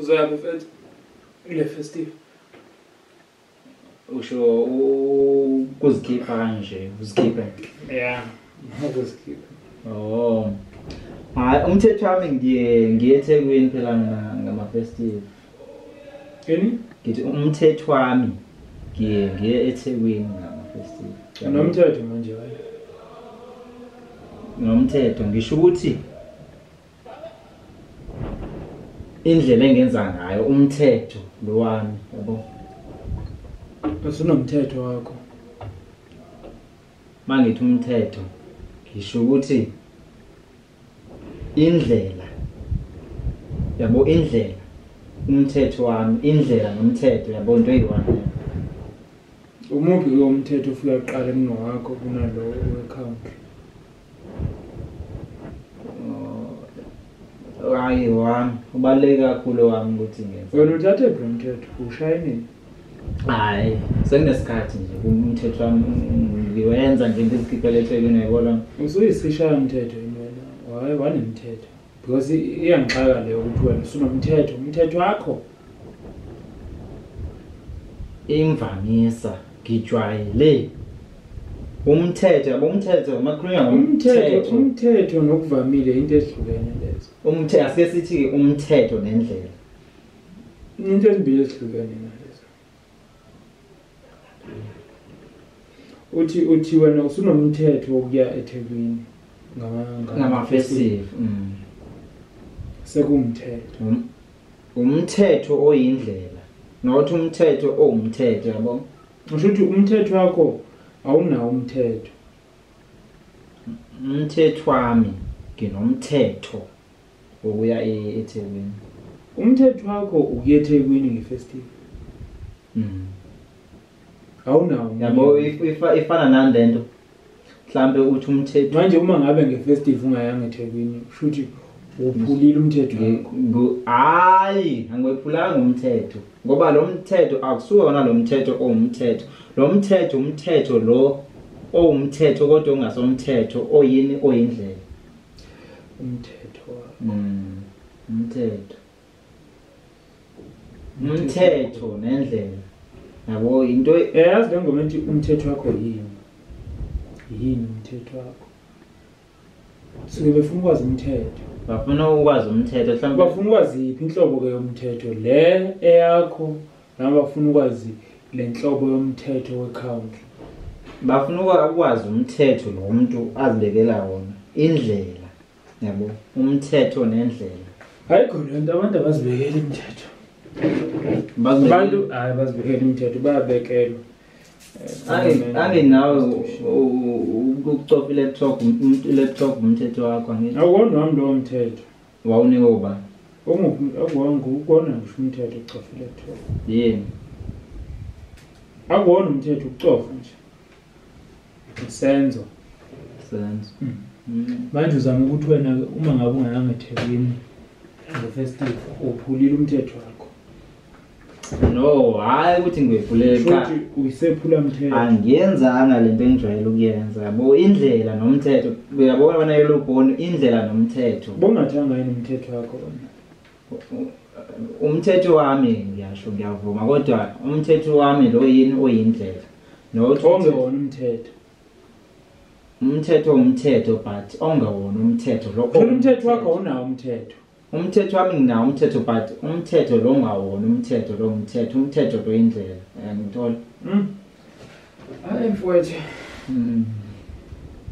Uzoyaphi mfethu kule festive? Usho ukuzikhipha kanje, uzikhiphe. Yeah, ukuzikhipha. Oh. Hayi, umthetho wami ngiye eThekwini phela ngama festive. Yini? Ngithi umthetho wami ngiye eThekwini ngama festive. Unomthetho manje wena. Nomthetho ngisho ukuthi indlela engenza ngayo umthetho lo wami, yabo. Usunomthetho wakho. Mangithi umthetho ngisho ukuthi indlela, yabo, indlela umthetho wami, indlela nomthetho, yabo, into eyi-one. Umuphi ke umthetho ofika kuqala kunowakho kunalo we-country? Hayi, wami ubaluleke kakhulu wami ukuthi ngenze. Wena uthathe phi lo mthetho? Ushaye nini? Hayi, sekunesikhathi nje umthetho wami ngiwenza nje ngizikhiphele eThekwini, yayibona. Usuyisishaya mthetho yini wena? Hayi, wanemthetho. Because iyangixaka leyo ukuthi wena usunomthetho, umthetho wakho. Imvamisa ngijwayele umthetho, yabo, umthetho makhulunywa Umthetho, ngomthetho. Umthetho nokuvamile into ezihlukene lezo. Umthetho, asike sithi umthetho nendlela. Into ezimbili ezihlukene nalezo. Uthi wena usunomthetho wokuya eThekwini ngama festive. Sekuwumthetho. Umthetho oyindlela, not umthetho owumthetho, yabo. Usho ukuthi umthetho wakho awunawo umthetho. Umthetho wami nginomthetho wokuya eThekwini. Umthetho wakho ukuya eThekwini ngefestival. Awunawo. Yabo, ifana nani lento? Mhlambe uthi umthetho manje uma ngabe ngefestival ungayanga eThekwini, usho ukuthi uphulile umthetho wakho. Hayi, angiwephulanga umthetho. Ngoba lo mthetho akusuwona lo mthetho owumthetho. Lo mthetho umthetho lo owumthetho kodwa ongasomthetho oyini oyindlela. Umthetho wakho. Umthetho. Umthetho nendlela. Yabo, into Yazi le ngoma ethi umthetho wakho yini? Yini umthetho wakho? Suke befuna ukwazi umthetho. Bafuna ukwazi umthetho mhlawumbe. Bafuna ukwazi iphi inhlobo ke yomthetho le eyakho, noma bafuna ukwazi le nhlobo yomthetho we-country. Bafuna ukwazi umthetho lo muntu azibekela wona, indlela, yabo, umthetho nendlela. Ayikho le nto, abantu abazibekela imithetho. Abantu hayi bazibekela imithetho, bayabekelwa. Anginawe ukucofa i-laptop, i-laptop umthetho wakho angithi. Awuwona wami lowo mthetho. Wawunikwe ubani? Akuwona ngisho umthetho ukucofa i-laptop. Yini? Akuwona umthetho ukucofa nje. Isenzo. Isenzo. Manje uzama ukuthi wena uma ngabe ungayanga eThekwini ngefestival uphulile umthetho wakho. No, hayi ukuthi ngiwephulele cha. Futhi uyisephula mthetho. Angiyenzanga lento engijwayele ukuyenza. Yabo, indlela nomthetho. Uyabona wena yelubhoni indlela nomthetho. Bongathanga yini umthetho wakho wena? Umthetho wami ngiyasho ngiyavuma kodwa umthetho wami lo yini oyindlela. Not ongewona umthetho. Umthetho umthetho but ongewona umthetho lo. Umthetho wakho unawo umthetho. Umthetho wami nginawo umthetho but umthetho lo ongawona umthetho lo umthetho, umthetho lo indlela. Ngithola. Hayi mfowethu.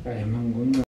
Hayi mangunca.